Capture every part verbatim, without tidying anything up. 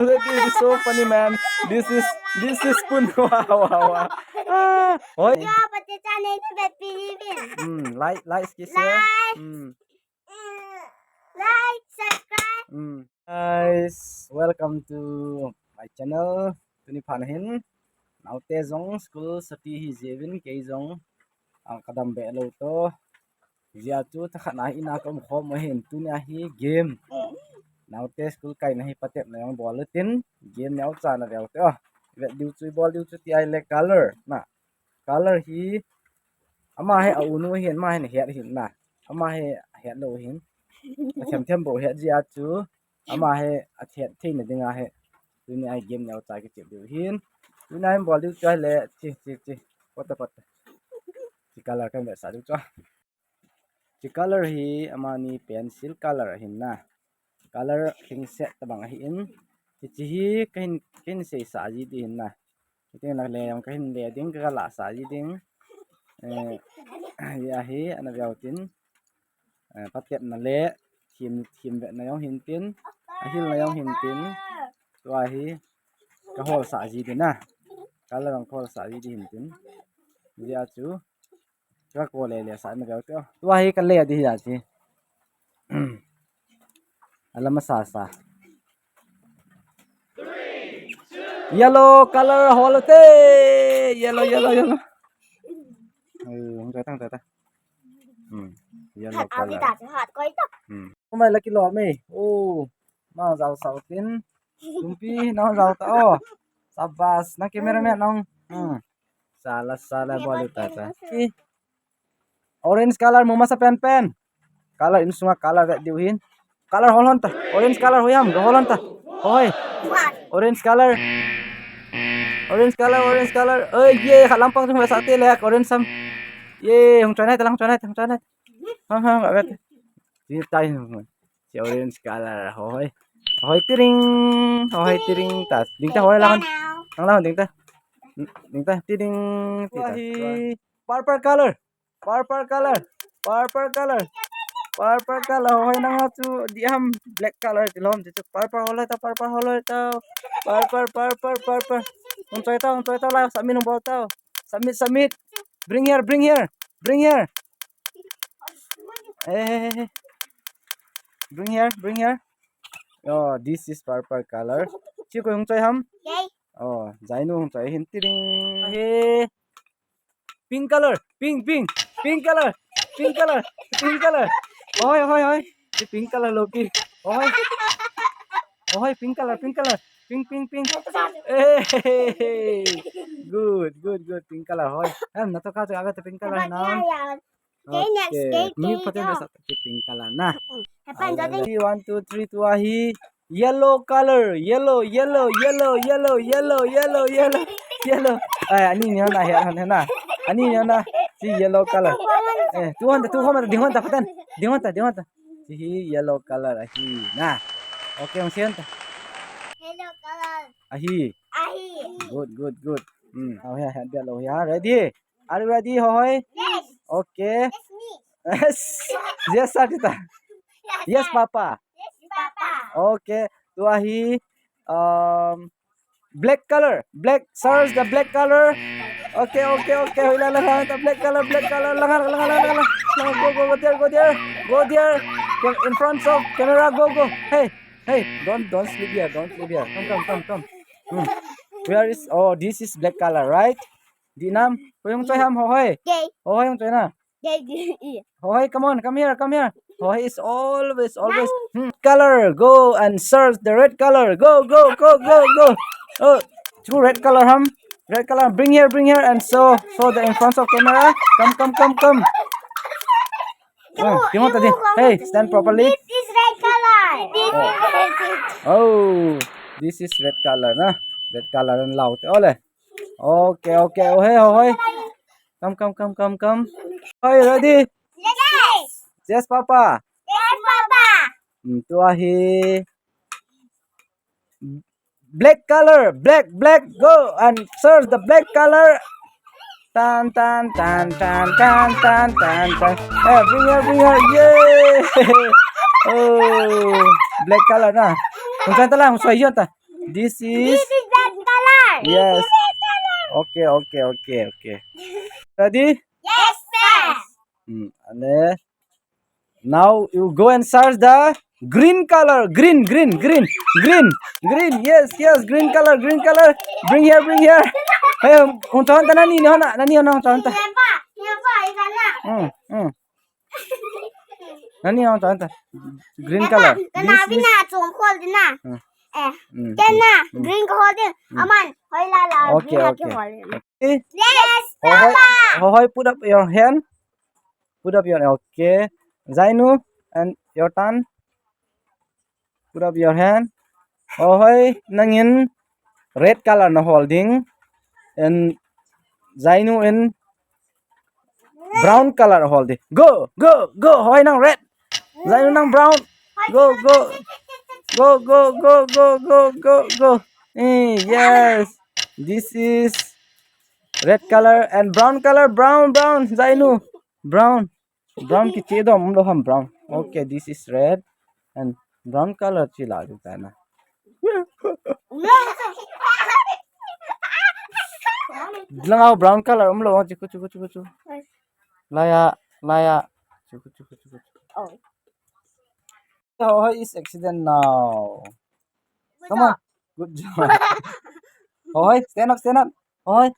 This is so funny, man. This is this is fun. Wow, wow, wow. Ah, oi. Hmm, like, like, share. Hmm. Like, subscribe. Hmm. Guys, welcome to my channel. Tuni phat hin naote jong school chuti hi jiuvin kei jong ang kadam be lou to. Jia chu thakhat na hi na kom khom ma hin tunia hi game. Naote school kaina hi patepna jong bol tin game neo cha na veu te. Vet diu chu bol diu chu ti ahile color na. Color hi ama hi a unu hin, ama hin het hin na. Ama hi het lou hin. A them them bou het jia chu. Ama hi a het theina dinga hi. Tunia game neo cha kichep diu hin. Tunia hin bol diu chu ahile chi chi chi. Pota pota. Chi color kan vetsah diu chu. Chi color hi amani pencil color ahin na. Color hing set tabang ahin. Hichi hi kahin, kahin seisah ji ding ahin na. Hitin lak le jong kahin le ding, kalah sah ji ding. Eh, hia hi ana veu tin. Eh, patepna le thim, thim vetna jong hin tin. Ahilna jong hin tin. Tua hi kahol sah ji ding na. Color jong kahol sah ji ding hin tin. Jia chu. Ka ko le le sa na veu te. Tua hi ka le di hi a chi. Ala ma sa sa. Yellow color hol te. Yellow, yellow, yellow. Eh, hung ta, hung ta, hung ta. Hmm. Yellow color. Hmm. Ko mai la kilo me. Oh. Ma jao sao tin. Tumpi, nang jao ta. Oh. Sabas, nang cameraman nang. Hmm. Sala, sala, bol ta ta. Orange color mu masa pen pen. Color insunga color vet diu hin. Color hol hon ta. Orange color hoiam, hol hon ta. Hoi. Orange color. Orange color, orange color. Oi, ye, khat lampang chung sa te lek, orange sam. Ye, hung chonai ta lang, chonai ta, hung chonai ta. Hang, hang, vet. Ni tai. Si orange color, hoi. Hoi, tiring. Hoi, tiring. Tas. Ding ta, hoi, lang. Lang, lang, ding ta. Ding ta, tiring. Ti ta. Purple color. Purple color. Purple color. Purple color. Hoi, nang chu di ham black color ti lom ti chu. Purple hol ta, purple hol ta. Purple, purple, purple. Hung choi ta, hung choi ta la. Submit hung bol ta. Submit, submit. Bring here, bring here. Bring here. Hey, hey, hey, hey. Bring here, bring here. Oh, this is purple color. Chi ko hung choi ham? Yay. Oh, Jainu hung choi hin tiring. Hey. Pink color, pink, pink, pink color, pink color, pink color. Oi, oi, oi. Pink color loki. Oi. Oi, pink color, pink color. Pink, pink, pink. Hey. Good, good, good. Pink color, hoi. Em, na to ka to ave to pink color na. Okay. Ni paten sa pink color na. One, two, three, tua hi. Yellow color, yellow, yellow, yellow, yellow, yellow, yellow, yellow, yellow. Ai, ani ni hona, hona, hona. Ani ni hona. Si yellow color. Eh, tu hona, tu hona, di hona, patan. Di hona, di hona. Si hi yellow color, ahi na. Okay, ang siyan ta. Yellow color. Ahi. Ahi. Good, good, good. Hmm. Oh, yeah, yeah, yellow, yeah. Ready? Are you ready, Hohoi? Yes. Okay. Yes, me. Yes. Yes, sir, tita. Yes, Papa. Yes, Papa. Okay. Tua hi, um, black color. Black. Search the black color. Okay, okay, okay. Hoi la la la, the black color, black color. Lang, lang, lang, lang, lang. Lang, go, go, go there, go there. Go there. Cam-, in front of camera, go, go. Hey, hey, don't, don't sleep here, don't sleep here. Come, come, come, come. Hmm. Where is, oh, this is black color, right? Dinam, hoi hung choi ham, Hohoi. Yay. Hohoi hung choi na. Yay, yay, yay. Hohoi, come on, come here, come here. Hohoi is always, always. Hmm. Color, go and search the red color. Go, go, go, go, go. Oh, two red color ham. Red color, bring here, bring here and show, show the in front of camera. Come, come, come, come. Oh, you want to, hey, stand properly. This is red color. This is red color. Oh, this is red color, na? Red color and loud. Ole. Okay, okay. Oh, hey, oh, hey. Come, come, come, come, come. Are you ready? Yes. Yes, Papa. Yes, Papa. Hmm, tua hi. Black color, black, black, go and search the black color. Tan, tan, tan, tan. Eh, bring here, bring here, yay! Oh, black color na. Hung choi ta la, hung choi yon ta. This is, this is red color. Yes. This is red color. Okay, okay, okay, okay. Ready? Yes, sir. Hmm, and then now you go and search the green color. Green, green, green, green, green. Yes, yes, green color, green color. Bring here, bring here. Hey, hung chon ta, nani, nani, nani, hung chon ta. Never, never, never. Hmm, hmm. Nani hung chon ta. Green color. Kana this is bina chong khol dina. Hmm. Eh. Hmm. Kana, hmm, green khol din. Hmm. Aman, hoi la la. Okay, green, okay, khol din. Eh? Yes, Hohoi, Papa. Hohoi, put up your hand. Put up your hand. Okay. Zainu, and your turn. Put up your hand. Hohoi, nangin red color na holding. And Zainu in brown color holding. Go, go, go. Hohoi, nang red. Zainu, nang brown. Go, go. Go, go, go, go, go, go, go. Eh, yes. This is red color and brown color. Brown, brown. Zainu. Brown. Brown kiche dom um lou ham brown. Okay, this is red and brown color chi la du ta na. Lang au brown color um lou, chu chu chu chu chu. Laya, laya. Chu chu chu chu chu. Oh. Hohoi is accident now. Come on. Good job. Hohoi, stand up, stand up. Hohoi.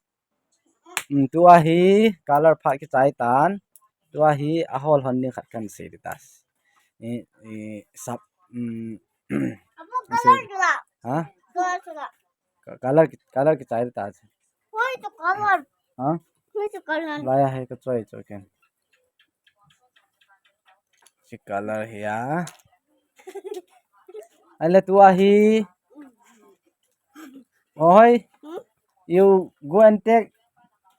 Hmm, tua hi color pha kichai tan. Tua hi ahol hon ding khat kan sei di tas. I, i, sap, hmm, Abu, color kila. Ha? Color kila. Ka-, color ki-, color kichai di tas. Why the color? Ha? Why the color? Laya hai ka choi choi ken. Si color hi a. Ale tua hi. Oi. Hmm? You go and take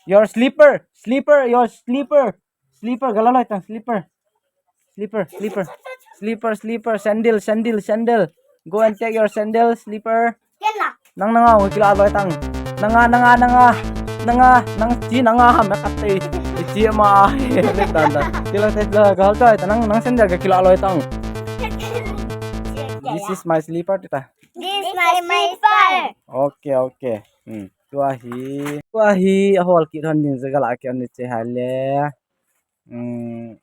your slipper. Slipper, your slipper. Slipper, gala loi tang, slipper. Slipper, slipper. Slipper, slipper, sandal, sandal, sandal. Go and take your sandal, slipper. Kela. Nang nanga, nang kila loi tang. Nanga, nanga, nanga. Nanga, nang chi nanga ham, na kate. Chi ma. Tan tan. Kila te la gal tai, nang, nang sandal ka kila loi tang. This is my slipper, tita. This is my slipper. Okay, okay. Hmm. Tua hi. Tua hi, ahol kit hon ding, jaga la ke ani che hale. Hmm.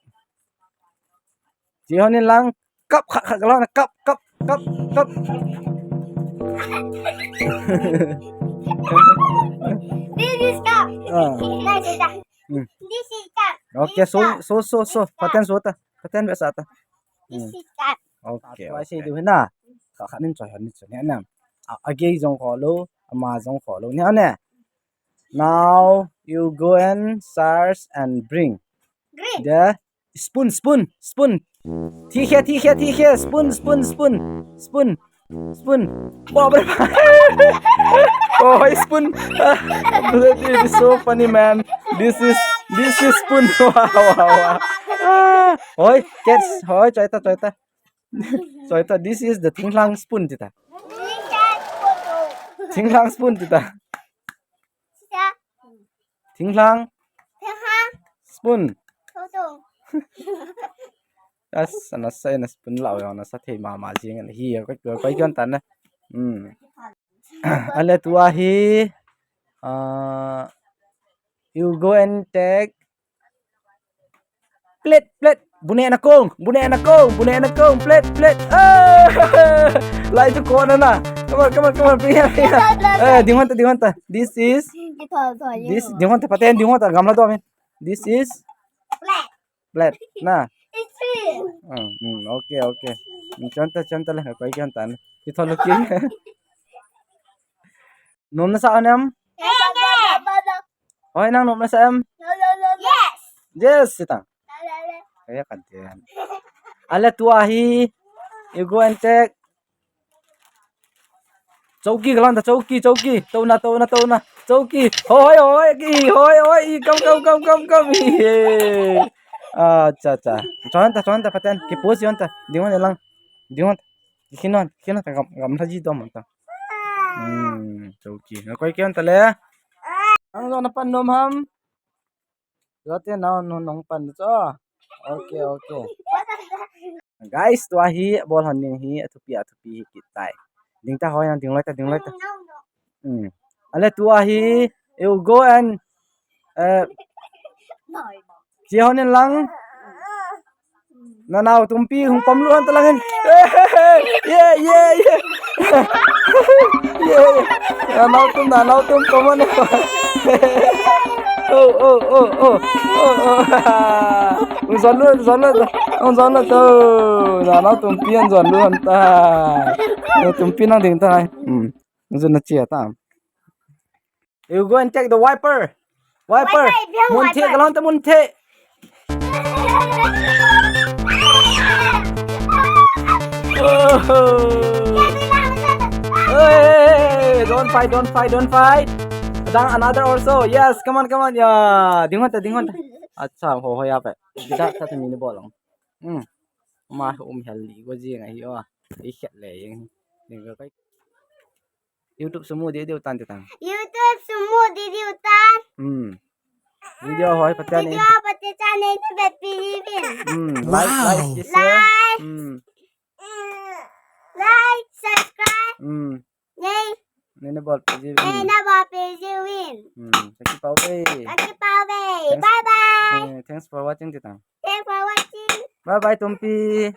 Chi hon in lang, cup, kha, kha, galon, cup, cup, cup, cup. This is cup. Ah. Nice, sir. Hmm. This is cup. Okay, this is so, cup. So, so, so. This cup. Phaten so ta. Phaten be sa ta. This, hmm, is cup. Okay, okay. Tua hi sei diu hina. Kha, kha nin choi hon ni chu ne na. A, a gei jong kho lou, ama jong kho lou. Ne, ne. Now you go and search and bring. Green. The spoon, spoon, spoon. Thi khe, thi khe, thi khe. Spoon, spoon, spoon. Spoon. Spoon. Baap re baap. Oh, spoon. This is so funny, man. This is, this is spoon. Wow, wow, wow. Ah. Hoi, catch. Hoi, choi ta, choi ta. Choi ta. This is the thinglhang spoon, tita. Thinglhang spoon, tita. Thinglhang. Thinglhang. Spoon. Spoon. As, ana sa, ana spoon la, ana sa thei mama jing, ana hi, koi, koi, koi, koi, tan na. Hmm. Ale tua hi, ah, you go and take plate, plate. Bu neh na kong, bu neh na kong, bu neh na kong, plate, plate. Ah! Lai chu kona na. Come on, come on, come on, bring here, bring here. Eh, ding hon ta, ding hon ta. This is, this, ding hon ta, phaten ding hon ta, gamla dom in. This is plate. Plate, na. It's real. Hmm, hmm, okay, okay. Hmm, chon ta, chon ta le, koi kei hon ta na. Kithol lou kei. Nom na sa em? Yes. Hoi, nang nom na sa em? Yes. Yes, sita. Kaya ka din. Ale tua hi. You go and take. Chowki, galon ta, chowki, chowki. Touna, touna, touna. Chowki. Hoi, hoi, ki, hoi, hoi. Come, come, come, come, come. Acha, acha. Chon ta, chon ta, phaten. Ki pose hon ta. Ding hon lang. Ding hon. Khin hon, khin hon ta, gam, gamla ji dom hon ta. Hmm, chowki. Koi kei hon ta le. Nang jong na pan nom ham. Jote nao nong pan cho. Okay, okay. Guys, tua hi bol hon ding hi, athupi, athupi hi kit tai. Ding ta hoi na, ding loi ta, ding loi ta. Hmm. Ale tua hi, you go and, eh, chia hon in lang. Na nao tumpi hung pom lut hon ta lang in. Yeah, yeah, yeah. Yeah, yeah. Na nao tum, na nao tum pom hon. Oh, oh, oh, oh. Oh, oh. Hung jon lut, jon lut, hung jon lut to. Na nao tumpi hung jon lut hon ta. Na tumpi nang ding ta. Hmm. Hung jon na chia ta. You go and take the wiper. Wiper. Wiper, biang mun the, wiper. Ka lon ta mun the. Oh. Hey, don't fight, don't fight, don't fight. Dang another also. Yes, come on, come on. Ya, ding hon ta, ding hon ta. Acha, ho ho ya pe. Kita sa tuni ni bol long. Hmm. Ma um hel li go jing ahi o. I khet le jing. Ding ko kai. YouTube sumu di diu tan ti tang. YouTube sumu di diu tan. Hmm. Video hoi pati ni. Video pati channel ni bet pi ni bin. Hmm. Like, like, share. Like. Hmm. Like, subscribe. Hmm. Nei. Nei na bol pi ji win. Nei na bol pi ji win. Hmm. Thank you pau be. Thank you pau be. Thanks. Bye bye. Eh, thanks for watching ti tang. Thanks for watching. Bye bye tumpi.